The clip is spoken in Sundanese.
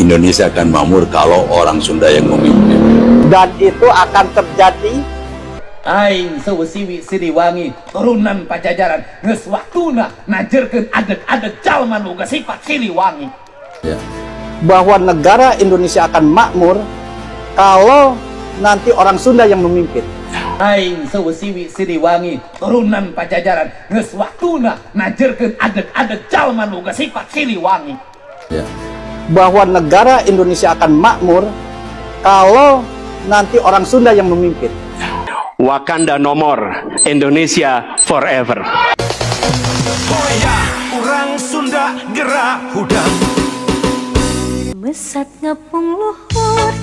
Indonesia akan makmur kalau orang Sunda yang memimpin. Dan itu akan terjadi. Aing sewe siwi Siliwangi turunan Pajajaran, geus waktuna najerkeun adeg-adeg jalma nu boga sifat Siliwangi. Ya. Bahwa negara Indonesia akan makmur kalau nanti orang Sunda yang memimpin. Aing sewe siwi Siliwangi turunan Pajajaran, geus waktuna najerkeun adeg-adeg jalma nu boga sifat Siliwangi. Ya. Bahwa negara Indonesia akan makmur kalau nanti orang Sunda yang memimpin. Wakanda no more, Indonesia forever. Hoya, urang Sunda geura hudang. Mesat ngapung luhur.